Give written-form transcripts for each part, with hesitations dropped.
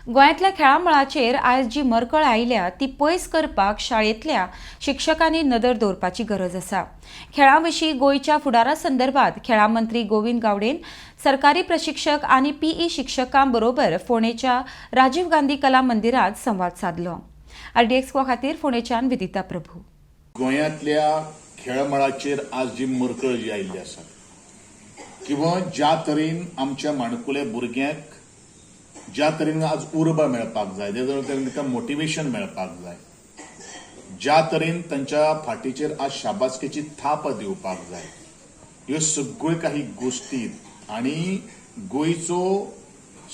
गोंयांतल्या खेळां मळाचेर आयज जी मरकळ आयल्या ती पयस करपाक शाळेंतल्या शिक्षकांनी नदर दवरपाची गरज आसा. खेळां विशीं गोंयच्या फुडारा संदर्भात खेळां मंत्री गोविंद गावडेन सरकारी प्रशिक्षक आनी पीई शिक्षकां बरोबर फोंडेच्या राजीव गांधी कला मंदिरात संवाद सादलो. आरडीएक्स खातीर फोंडेच्यान विदिता प्रभू. गोंयांतल्या खेळमळाचेर आज जी मरकळ जी आयिल्ली आसा किंवा ज्या तरेन आमच्या माणकुल्या भुरग्यांक ज्या तरेन आज उर्बा मेळपाक जाय, ज्या तरेन तांकां मोटिवेशन मेळपाक जाय, ज्या तरेन तांच्या फाटीचेर आज शाबासकेची थाप दिवपाक जाय, ह्यो सगळ्यो काही गोश्टी आनी गोंयचो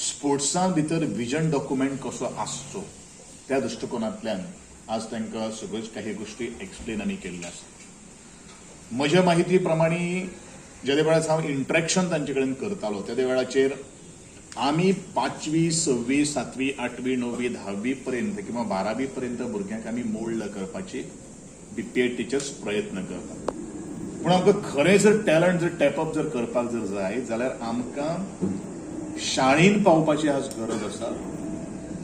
स्पोर्ट्सां भितर विजन डॉक्युमेंट कसो आसचो त्या दृश्टिकोनांतल्यान आज तांकां सगळ्योच काही गोश्टी एक्सप्लेन आमी केल्ल्यो आसा. म्हज्या माहिती प्रमाणे जेदे वेळार हांव इंट्रॅक्शन तांचे कडेन करतालो तेदे वेळाचेर आमी पांचवी, सव्वी, सातवी, आठवी, णववी, धावी पर्यंत किंवा बारावी पर्यंत भुरग्यांक आमी मोल्ड करपाची बीपीएड टिचर्स प्रयत्न करतात. पूण आमकां खरें जर टॅलंट जर टॅपअप जर करपाक जर जाय जाल्यार आमकां शाळेन पावपाची आज गरज आसा.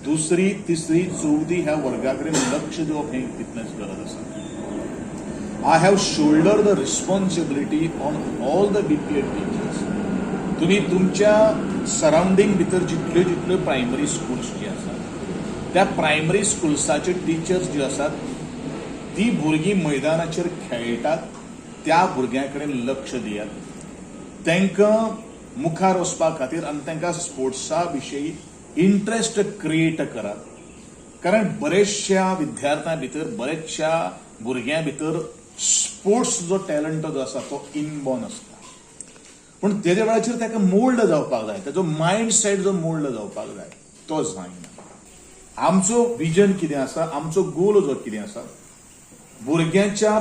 दुसरी, तिसरी, चवथी ह्या वर्गा कडेन लक्ष दिवप हें तितलेंच गरज आसा. I have shoulder the responsibility on all the BPEd teachers. तुम्ही तुमच्या सरावंडींग भितर जितल्यो जितल्यो प्रायमरी स्कुल्स जी आसात त्या प्रायमरी स्कुल्साचे टिचर्स जे आसात ती भुरगीं मैदानाचेर खेळटात त्या भुरग्यां कडेन लक्ष दियात, तांकां मुखार वचपा खातीर आनी तांकां स्पोर्ट्सा विशीं इंट्रस्ट क्रिएट करात. कारण बरेचश्या विद्यार्थ्यां भितर, बरेचश्या भुरग्यां भितर स्पोर्ट्स जो टॅलंट जो आसा तो इनबॉर्न आसता, पूण तेजे वेळाचेर ताका मोल्ड जावपाक जाय, ताजो मायंड सेट जो मोल्ड जावपाक जाय तो जायना. आमचो विजन कितें आसा, आमचो गोल जो कितें आसा, भुरग्यांच्या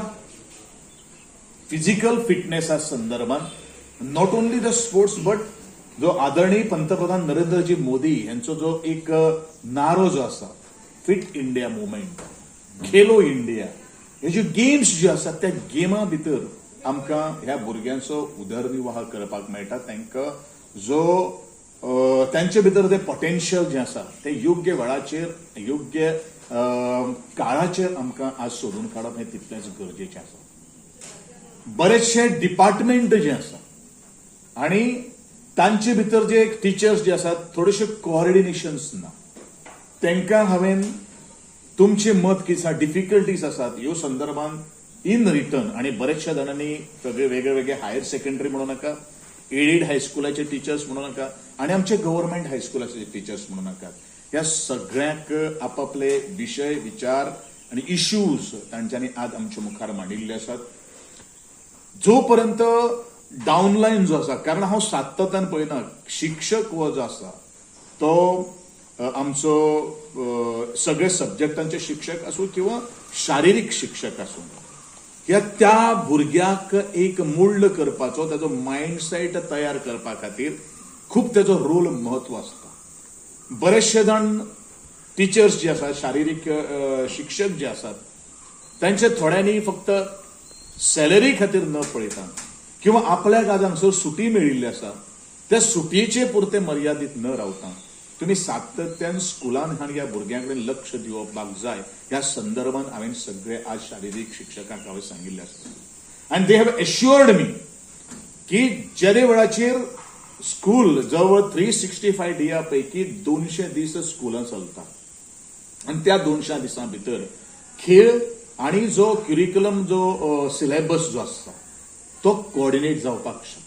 फिजिकल फिटनेसा संदर्भात not only the sports but जो आदरणीय पंतप्रधान नरेंद्रजी मोदी यांचो जो एक नारो जो आसा, fit India movement, Khelo India, हे ज्यो गेम्स ज्यो आसात त्या गेमा भितर आमकां ह्या भुरग्यांचो उदरनिर्वाह करपाक मेळटा. तांकां जो तांचे भितर ते पोटेन्शियल जें आसा तें योग्य वेळाचेर, योग्य काळाचेर आमकां आज सोदून काडप हें तितलेंच गरजेचें आसा. बरेचशे डिपार्टमेंट जे आसा आणि तांचे भितर जे टिचर्स जे आसात थोडेशे कोऑर्डिनेशन्स ना. तांकां हांवें तुमचें मत कितें आसा, डिफिकल्टीज आसात ह्यो संदर्भान इन रिटर्न आणि बरेचशा जाणांनी सगळे वेगळे वेगळे हायर सेकंडरी म्हणू नाका, एडेड हायस्कुलाचे टिचर्स म्हणू नाका आणि आमचे गव्हर्मेंट हायस्कुलाचे टिचर्स म्हणू नाका, ह्या सगळ्यांक आपापले विशय, विचार आणि इश्यूज तांच्यांनी आज आमच्या मुखार मांडिल्ले आसात. जोपर्यंत डावनलायन जो आसा, कारण हांव सातत्यान पळयना, शिक्षक हो जो आसा तो आमचो सगळे सब्जॅक्टांचे शिक्षक आसूं किंवा शारिरीक शिक्षक आसूं, ह्या त्या भुरग्याक एक मोल्ड करपाचो, ताजो मायंडसेट तयार करपा खातीर खूब ताजो रोल म्हत्व आसता. बरेचशे जाण टिचर्स जे आसात, शारिरीक शिक्षक जे आसात, तांचे थोड्यांनी फक्त सॅलरी खातीर न पळयता किंवा आपल्याक आज हांगसर सुटी मेळिल्ली आसा त्या सुटयेचे पुरते मर्यादीत न रावता तुमी सातत्यान स्कुलान आनी ह्या भुरग्यां कडेन लक्ष दिवपाक जाय. ह्या संदर्भात हांवें सगळे आज शारिरीक शिक्षकांक हांवें सांगिल्लें आसा आनी they have assured मी की जेदे वेळाचेर स्कूल जवळ 365 डेया पैकी 200 दीस स्कुलां चलता आनी त्या 200 दिसां भितर खेळ आणि जो क्युरिक्युलम, जो सिलेबस जो आसता तो कोऑर्डिनेट जावपाक शकता.